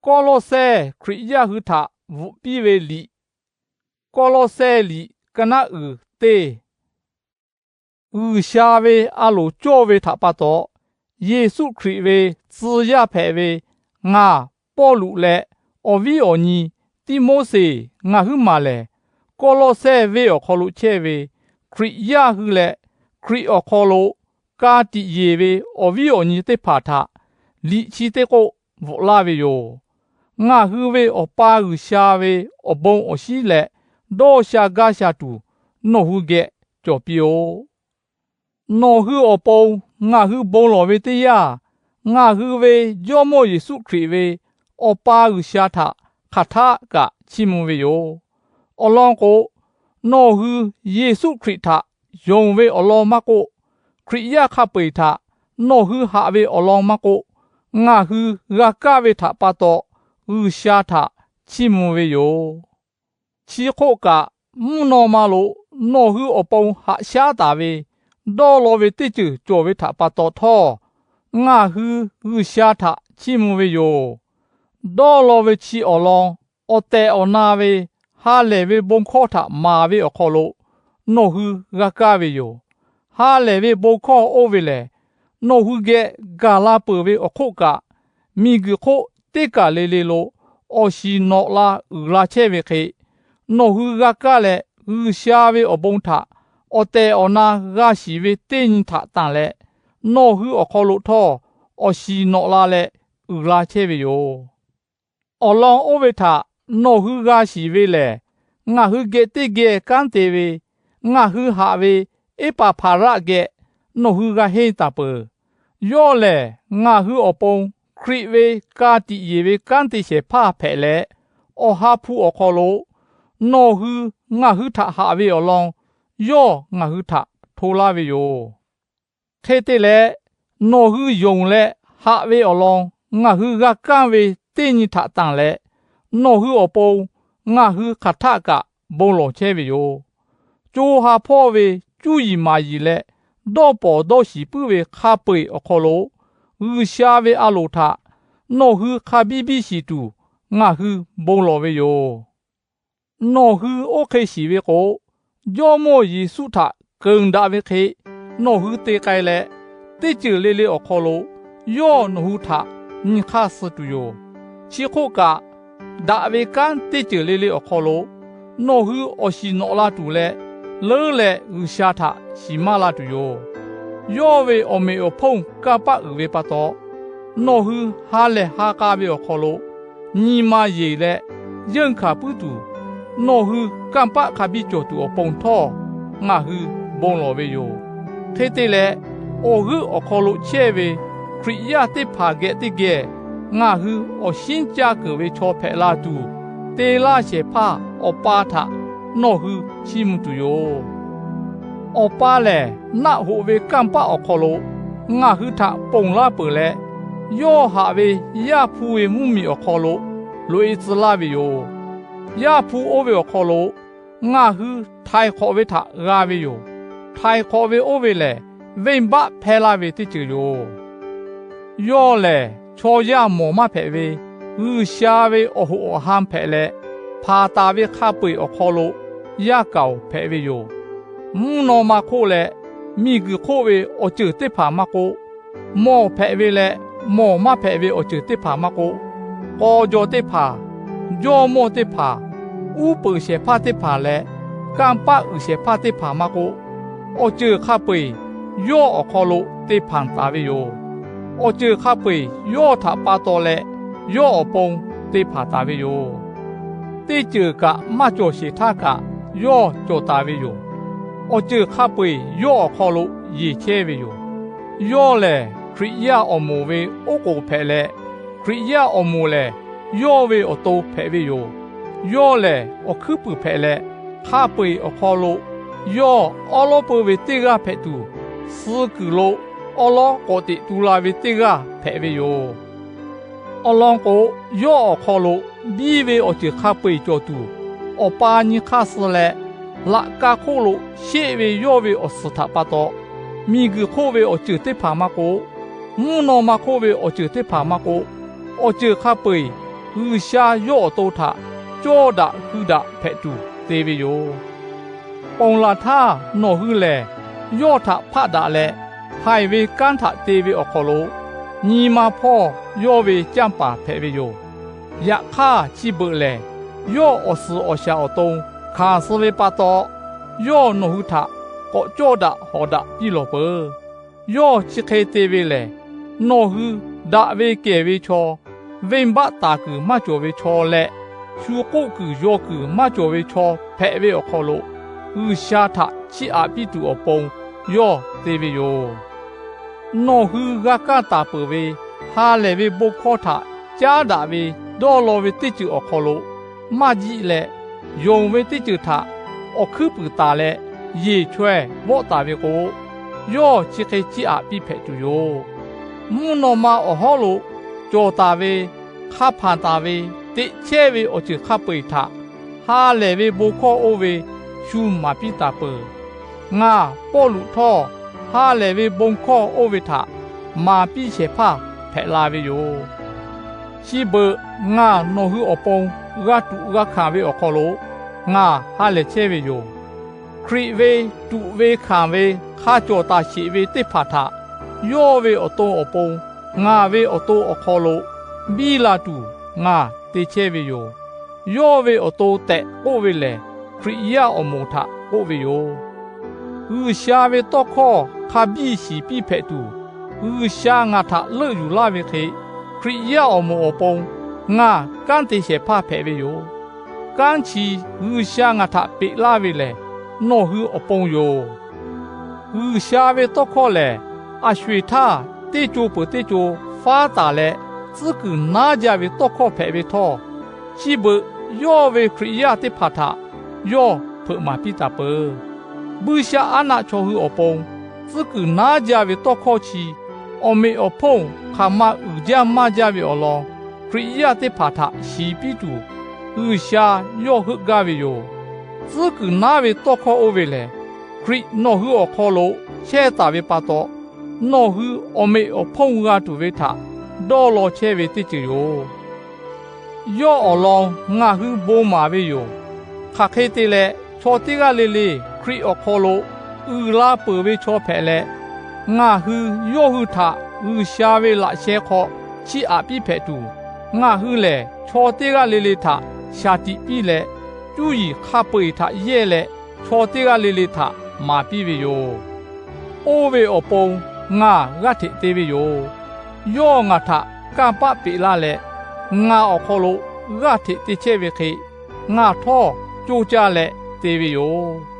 Kawˇlawˇsehˇ Hkriꞈ yaˇ hui htaꞈ bvuhꞈ piˇ ve liꞈ. Kawˇlawˇsehˇ liꞈ ka naˉ uiˍ teˇ. G'uiˬsha ve a loˍ cawˇ ve htaꞈ pa taw, Yeˍsuˆ Hkriꞈ ve tcuh yaˇ hpehꞈ ve ngaˬ Pawˇluꞈ leh awˬ viˉ awˬ nyi Tiˆmoˉseˍ ngaˬ huiˉ maˬ lehˬ, Kawˇlawˇsehˇ venˇ awˬ hk'aw lo chehˇ ve Hkriꞈ yaˇ hui leh Hkriꞈ awˬ hk'aw lo ka tiꞈ yeˬ ve awˬ viˉ awˬ nyi teˇ hpaˍ htaꞈ liꞈ chi teˇ k'oˆ bvuhꞈ laˇ ve yoˬ. Ngaˬ hui ve Awˬ pa G'uiˬsha ve awˬ bon awˬ shinˉ leh dawˇ sha gaˇ sha tuˬ nawˬ hui geh cawˬ piˇ-oˆ. Nawˬ hui awˬ pon ngaˬ hui bon lawˬ ve teˇ yanˇ, ngaˬ hui ve Jawˇmawˇ Yeˍsuˆ Hkriꞈ ve Awˬ pa G'uiˬsha htaꞈ hk'aˬ htaˆ kaꞈ chiˇ mvuh ve yoˬ. Awˬ lawn k'o, nawˬ hui Yeˍsuˆ Hkriꞈ htaꞈ yonˍ ve awˬ lawn maˇ k'oˆ, Hkriꞈ yaˇ hk'a peu-eˬ htaꞈ nawˬ hui haꞈ ve awˬ lawn maˇ k'oˆ, ngaˬ hui g'a kaˇ ve htaꞈ pa taw G'uiˬsha htaꞈ chiˇ mvuh ve yoˬ. Chi hk'oˆ kaꞈ, mvuhˇ naw ma lo nawˬ hui awˬ pon haꞈ shaˉ taˍ ve dawˇ law ve teˇ ceuˬ cawˬ ve htaꞈ pa taw htawˇ, ngaˬ hui G'uiˬsha htaꞈ chiˇ mvuh ve yoˬ. Dawˇ law ve chi awˬ lawn awˬ tehˬ awˬ na ve ha lehˬ ve bon hkawˇ htaꞈ maˍ ve awˬ hk'aw lo nawˬ hui g'a kaˇ ve yoˬ. Ha lehˬ ve bon hkawˇ oˇ ve lehˬ, nawˬ hui geh gaˬ la peuˬ ve awˬ hk'oˆ kaꞈ, miˬguiˬ hk'oˆ teˇ kaˬ le le lo awˬ shiˍ nawꞈ la uiˍ la chehˇ ve hk'e, nawˬ hui g'a kaˇ leh G'uiˬsha ve awˬ bon htaꞈ awˬ tehˬ awˬ na g'a shiˍ ve teˇ nyi htaꞈ tanˬ leh, nawˬ hui awˬ hk'aw lo htawˇ awˬ shiˍ nawꞈ la leh uiˍ la chehˇ ve yoˬ. Awˬ lawn oˇ ve htaꞈ nawˬ hui g'a shiˍ ve lehˬ, ngaˬ hui geh teˇ geh kanˉ te ve, ngaˬ hui haꞈ ve Eˇpaˍhpaˍraˆ geh nawˬ hui g'a henˇ taˍ peuˬ. Yawˇ lehˬ, ngaˬ hui awˬ pon Hkriꞈ ve ka tiꞈ yeˬ ve kanˉ te shehˍ hpaˇ hpehꞈ leh, Awˬ ha hpu awˬ hk'aw lo nawˬ hui ngaˬ hui htaꞈ haꞈ ve awˬ lawn yawˇ ngaˬ hui htaꞈ hto laˇ ve yoˬ. Hk'e te leh, nawˬ hui yonˍ leh haꞈ ve awˬ lawn ngaˬ hui g'a kanˇ ve teˇ nyi htaꞈ tanˬ leh, nawˬ hui awˬ pon ngaˬ hui hk'aˬ htaˆ kaꞈ bon lawˬ chehˇ ve yoˬ. Co ha hpawˇ ve cuˇ yiˍ maˍ yiˍ leh dawˇ pawˍ dawˇ shiˍ puiˉ ve hk'a peu-eˬ awˬ hk'aw lo, G'uiˬsha ve a loˍ htaꞈ nawˬ hui hk'a biˇ biˇ shiˍ tuˬ ngaˬ hui bon lawˬ ve yoˬ. Nawˬ hui oˇ hk'e shiˍ ve k'o, Jawˇmawˇ Yeˍsuˆ htaꞈ keunˍ daꞈ ve hk'e nawˬ hui te k'ai leh, teˇ ceuˬ le le awˬ hk'aw lo yawˇ nawˬ hui htaꞈ nyi hk'aˇ suh tuˬ yoˬ. Chi hk'oˆ kaꞈ, daꞈ ve kanˉ teˇ ceuˬ le le awˬ hk'aw lo nawˬ hui awˬ shiˍ nawꞈ la tuˬ leh, leuˉ leh G'uiˬsha htaꞈ shiˍ maˇ la tuˬ yoˬ. Yawˇ ve awˬ meꞈ awˬ hponˇ kanˇ paˆ uiˍ ve pa taw, nawˬ hui ha lehˬ ha k'a ve awˬ hk'aw lo nyi ma yeˬ leh yeunˇ hkanˍ puiˉ tuˬ, nawˬ hui kanˇ paˆ hk'a biˇ cawˬ tuˬ awˬ pon htawˇ ngaˬ hui bon lawˬ ve yoˬ. Hk'e te leh, awˬ g'euˆ awˬ hk'aw lo chehˇ ve Hkriꞈ yaˇ teˇ hpaˍ geh teˇ geh ngaˬ hui awˬ shinˉ caˇ keunˍ ve chaw hpehꞈ la tuˬ, te laˇ shehˍ hpaˇ Awˬ pa htaꞈ nawˬ hui chiˇ mvuh tuˬ yoˬ. Awˬ pa lehˬ, naˆ hoꞈ ve kanˇ paˆ awˬ hk'aw lo ngaˬ hui htaꞈ ponˬ laˇ peuˬ leh, yawˇ haꞈ ve Yaˇ hpu ve mvuhˇmiˬ awˬ hk'aw lo loꞈ-e tcuh laˇ ve yoˬ. Yaˇ hpu oˇ ve awˬ hk'aw lo ngaˬ hui htaiˍ hk'awꞈ ve htaꞈ g'a ve yoˬ. Htaiˍ hk'awꞈ ve oˇ ve lehˬ, venˇbaˆ hpehˇ laˇ ve teˇ ceuˬ yoˬ. Yawˇ lehˬ, chaw yaˇ mawˬ maˇ hpehꞈ ve G'uiˬsha ve awˬ hoꞈ awˬ han hpehꞈ leh, hpanˍ taˍ ve hk'a peu-eˬ awˬ hk'aw lo yaˇ kaoˬ hpehꞈ ve yoˬ. Mvuhˇ naw ma hk'oˆ leh miˬguiˬ hk'oˆ ve awˬ ceuˬ teˇ hpaˍ maˇ k'oˆ, mawˬ hpehꞈ ve leh mawˬ maˇ hpehꞈ ve awˬ ceuˬ teˇ hpaˍ maˇ k'oˆ, k'aw jaw teˇ hpaˍ, jawˇmawˇ teˇ hpaˍ, uˉ peunˍ shehˍ hpaˇ teˇ hpaˍ leh kanˇ paˆ uiˍ shehˍ hpaˇ teˇ hpaˍ maˇ k'oˆ, awˬ ceuˬ hk'a peu-eˬ yawˇ awˬ hk'aw lo te hpanˍ taˍ ve yoˬ. Awˬ ceuˬ hk'a peu-eˬ yawˇ htaꞈ pa taw leh, yawˇ awˬ pon te hpanˍ taˍ ve yoˬ. Teˇ ceuˬ kaꞈ maˇ cawˬ sheˍ htaˇ kaꞈ, yawˇ cawˬ taˍ ve yoˬ. Awˬ ceuˬ hk'a peu-eˬ yawˇ awˬ hk'aw lo yeˬ chehˇ ve yoˬ. Yawˇ lehˬ, Hkriꞈ yaˇ awˬ moˍ ve oˉ k'oˍ hpehꞈ leh, Hkriꞈ yaˇ awˬ moˍ lehˬ, yawˇ ve awˬ to hpehꞈ ve yoˬ. Yawˇ lehˬ, awˬ hkuiˉ puiˍ hpehꞈ leh, hk'a peu-eˬ awˬ hk'aw lo yawˇ awˉ lawˉ peu ve teˇ g'aˇ hpehꞈ tuˬ, suh kuiˬ lo awˉ lawˉ k'awꞈ teꞈ tu la ve teˇ g'aˇ hpehꞈ ve yoˬ. Awˬ lawn k'o, yawˇ awˬ hk'aw lo biˇ ve awˬ ceuˬ hk'a peu-eˬ cawˬ tuˬ, Awˬ pa nyi hk'aˇ suh leh, laꞈ ka hk'oˆ lo sheˆ ve yawˇ ve awˬ suhˍ htaꞈ pa taw, miˬguiˬ hk'oˆ ve awˬ ceuˬ teˇ hpaˍ maˇ k'oˆ, mvuhˇ naw ma hk'oˆ ve awˬ ceuˬ teˇ hpaˍ maˇ k'oˆ, awˬ ceuˬ hk'a peu-eˬ G'uiˬsha yawˇ awˬ to htaꞈ cawˇ daꞈ hui daꞈ hpehꞈ tuˬ te ve yoˬ. Ponˬ laˬ htaˇ nawˬ hui lehˬ, yawˇ htaꞈ hpaˆ daꞈ leh, haiˬ ve kanˉ htaꞈ te ve awˬ hk'aw lo, nyi ma hpawˇ yawˇ ve canˇ paˍ hpehꞈ ve yoˬ. Yaꞈ hk'aˇ, chi beuꞈ lehˬ yawˇ awˬ suhˍ awˬ shaˍ awˬ to hkanˍ suh ve pa taw, yawˇ nawˬ hui htaꞈ k'awꞈ cawˇ daꞈ hawˍ daꞈ piˇ lawˬ peuˬ. Yawˇ chi hk'e te ve lehˬ, nawˬ hui daꞈ ve kehˬ ve chaw, venˇbaˆ taˍ kuiˬ maˇ cawˬ ve chaw leh, shu k'oˆ kuiˬ yaw kuiˬ maˇ cawˬ ve chaw hpehꞈ ve awˬ hk'aw lo, G'uiˬsha htaꞈ chiˇ aꞈ piˇ tuˬ awˬ pon yawˇ te ve yoˬ. Nawˬ hui g'a kaˇ taˍ peuˬ ve ha lehˬ ve bon hkawˇ htaꞈ caˉ daꞈ ve dawˇ law ve teˇ ceuˬ awˬ hk'aw lo maˇ jiˆ leh, yonˍ ve teˇ ceuˬ htaꞈ awˬ hkuiˉ puiˍ taˍ leh yeˬ chaweh vawˆ taˍ ve k'o, yawˇ chi hk'e chiˇ aꞈ piˇ hpehꞈ tuˬ yoˬ. Mvuhˇ naw ma awˬ hawˉ lo cawˬ taˍ ve, hk'a hpanˍ taˍ ve, teꞈ chehˇ ve awˬ ceuˬ hk'a peu-eˬ htaꞈ ha lehˬ ve bon hkawˇ oˇ ve shu maˍ piˇ taˍ peuˬ. Ngaˬ Pawˇluꞈ htawˇ, ha lehˬ ve bon hkawˇ oˇ ve htaꞈ maˍ piˇ shehˍ hpaˇ hpehꞈ la ve yoˬ. Chi beuꞈ ngaˬ nawˬ hui awˬ pon g'a tuꞈ g'a hkanˍ ve awˬ hk'aw lo ngaˬ ha lehˬ chehˇ ve yoˬ. Hkriꞈ ve tuꞈ ve hkanˍ ve hk'a cawˬ taˍ sheˍ ve teˇ hpaˍ htaꞈ yawˇ ve awˬ to awˬ pon ngaˬ ve awˬ to awˬ hk'aw lo biˇ la tuˬ ngaˬ te chehˇ ve yoˬ. Yawˇ ve awˬ to tehꞈ k'oˆ ve lehˬ, Hkriꞈ yaˇ awˬ moˍ htaꞈ k'oˆ ve yoˬ. G'uiˬsha ve tawˇ hkawˇ hk'a biˇ shiˍ piˇ hpehꞈ tuˬ, G'uiˬsha ngaˬ htaꞈ leuˆ yuˬ laˇ ve hk'e, Hkriꞈ yaˇ awˬ moˍ awˬ pon ngaˬ kanˉ te shehˍ hpaˇ hpehꞈ ve yoˬ. Kanˉ chi G'uiˬsha ngaˬ htaꞈ peꞈ laˇ ve lehˬ, nawˬ hui awˬ pon yoˬ. G'uiˬsha ve tawˇ hkawˇ lehˬ, aˬ sho-eˬ htaˇ teˇ co peuˬ teˇ co faˉ taˍ leh tcuhˉ kuiˬ naˉ jaˇ ve tawˇ hkawˇ hpehꞈ ve htawˇ, chi beuꞈ yawˇ ve Hkriꞈ yaˇ teˇ hpaˍ htaꞈ yawˇ hpeuꞈ maˍ piˇ taˍ peuˬ. Buiˇshaˆaˉnaˆ chaw hui awˬ pon tcuhˉ kuiˬ naˉ jaˇ ve tawˇ hkawˇ chi, awˬ meꞈ awˬ hponˇ hk'aˬ ma uiˍ jaˇ maˇ jaˇ ve awˬ lawn Hkriꞈ yaˇ teˇ hpaˍ htaꞈ shiˍ piˇ tuˬ, G'uiˬsha yawˇ heuˆ gaˇ ve yoˬ. Tcuhˉ kuiˬ naˉ ve tawˇ hkawˇ oˇ ve lehˬ, Hkriꞈ nawˬ hui awˬ hk'aw lo chehˇ taˍ ve pa taw, nawˬ hui awˬ meꞈ awˬ hponˇ g'a tuˬ ve htaꞈ dawˇ law chehˇ ve teˇ ceuˬ yoˬ. Yawˇ awˬ lawn ngaˬ hui bon maˍ ve yoˬ. Hk'aˬ hk'e te leh, chaw teˇ g'aˇ le le Hkriꞈ awˬ hk'aw lo uiˍ la peuˬ ve chaw hpehꞈ leh, ngaˬ hui yawˇ hui htaꞈ G'uiˬsha ve laꞈ sheh hk'aw chiˇ aꞈ piˇ hpehꞈ tuˬ, ngaˬ hui lehˬ chaw teˇ g'aˇ le le htaꞈ shaˍ tiꞈ piˇ leh, cuˇ yiˍ hk'a peu-eˬ htaꞈ yehˇ leh, chaw teˇ g'aˇ le le htaꞈ maˍ piˇ ve yoˬ. Oˇ ve awˬ pon ngaˬ g'aˇ hteꞈ te ve yoˬ. Yawˇ ngaˬ htaꞈ kanˇ paˆ peꞈ laˇ leh, ngaˬ awˬ hk'aw lo g'aˇ hteꞈ te chehˇ ve hk'e, ngaˬ htawˇ coˇ caˇ leh te ve yoˬ.